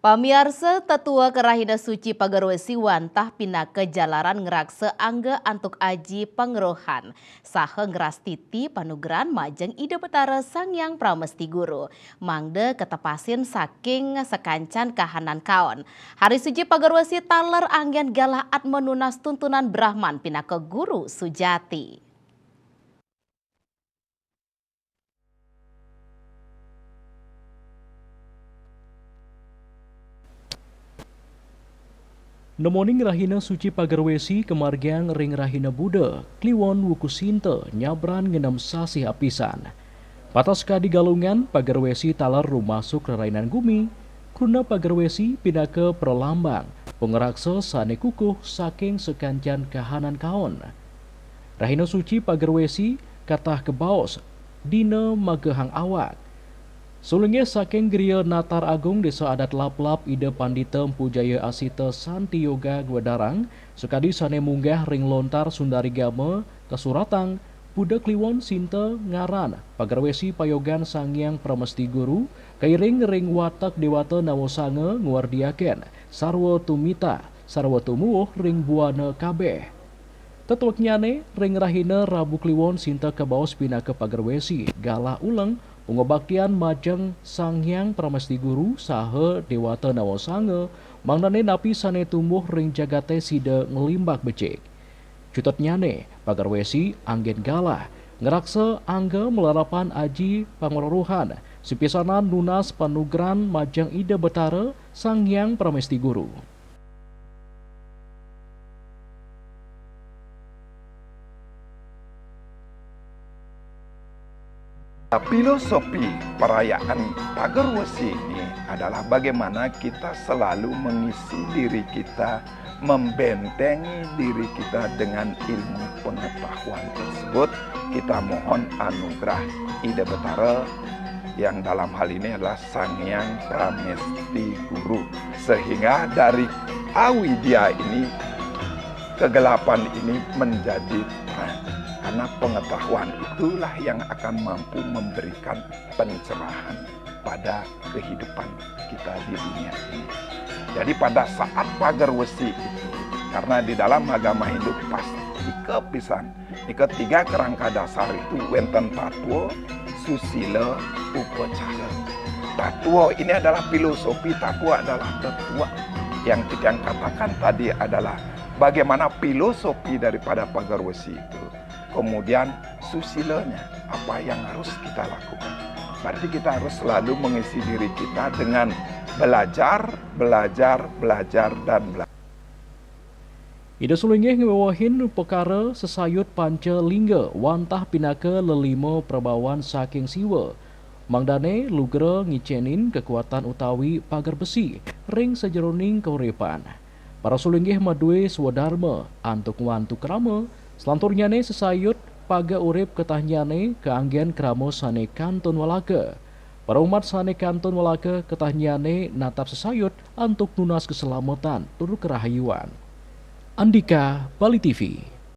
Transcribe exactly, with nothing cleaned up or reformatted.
Pamiarsa, tetuek Rahina Suci Pagerwesi wantah pinaka jalaran ngraksa angga antuk aji pangerohan, saha ngrastiti panugrahan majeng Ida Betara Sang Hyang Pramesti Guru, mangda katepasin saking sakancan kahanan kaon. Hari Suci Pagerwesi taler anggen galah atma nunas tuntunan Brahman pinaka guru sujati. Nemoning Rahina Suci Pagerwesi kamargiang ring Rahina Buda, Kliwon Wuku Sinta nyabran ngenem sasih apisan. Pateh sakadi Galungan, Pagerwesi taler rumasuk rerainan gumi, kruna Pagerwesi pinaka pralambang pangraksa sane kukuh saking sakancan kahanan kaon. Rahina Suci Pagerwesi katah kabaos dina magehang awak. Sulinggih saking griya Natar Agung Desa Adat Laplap, Ida Pandita Empu Jaya Asita Santi Yoga Gwedarang, sakadi sane munggah ring lontar Sundarigama, kasuratang, Buda Kliwon Sinta ngaran Pagerwesi Payogan Sang Hyang Pramesti Guru, kairing ring watek Dewata Nawasanga ngwardiaken sarwa tumita, sarwa tumuwuh ring buana kabeh. Tetueknyane, ring rahina Rabu Kliwon Sinta kabaos pinaka Pagerwesi galah uleng pangubaktian majeng Sang Hyang Pramesti Guru saha Dewata Nawasanga, mangdane napi sane tumbuh ring jagate sida nglimbak becik. Cutetnyane, Pagerwesi anggen galah ngraksa angga malarapan aji pangrereh, sapisanan nunas panugrahan majeng Ida Betara Sang Hyang Pramesti Guru. Filosofi perayaan Pagerwesi ini adalah bagaimana kita selalu mengisi diri kita, membentengi diri kita dengan ilmu pengetahuan tersebut. Kita mohon anugerah Ida Betara, yang dalam hal ini adalah Sang Hyang Pramesti Guru. Sehingga dari awidya ini, kegelapan ini menjadi terang. Karena pengetahuan itulah yang akan mampu memberikan pencerahan pada kehidupan kita di dunia ini. Jadi pada saat Pagerwesi itu, karena di dalam agama Hindu pasti kapisan, nika tiga kerangka dasar itu wenten tatwa, susila, upacara. Tatwa ini adalah filosofi, tatwa adalah tetuek. Yang titiang katakan tadi adalah bagaimana filosofi daripada Pagerwesi itu. Kemudian susilanya, apa yang harus kita lakukan. Berarti kita harus selalu mengisi diri kita dengan belajar, belajar, belajar, dan belajar. Ida sulinggih ngwewehin pekara sesayut panca lingga wantah pinaka lelima prabawan saking Siwa. Mangdane lugra ngicenin kekuatan utawi pager besi ring sajeroning kauripan. Para sulinggih madue swadarma antuk ngwantu krama, selanturnyane sesayut pager urip ketahnyane kaanggen krama sane kantun walaka. Para umat sane kantun walaka ketahnyane natap sesayut antuk nunas keselamatan tur kerahayuan. Andika, Bali T V.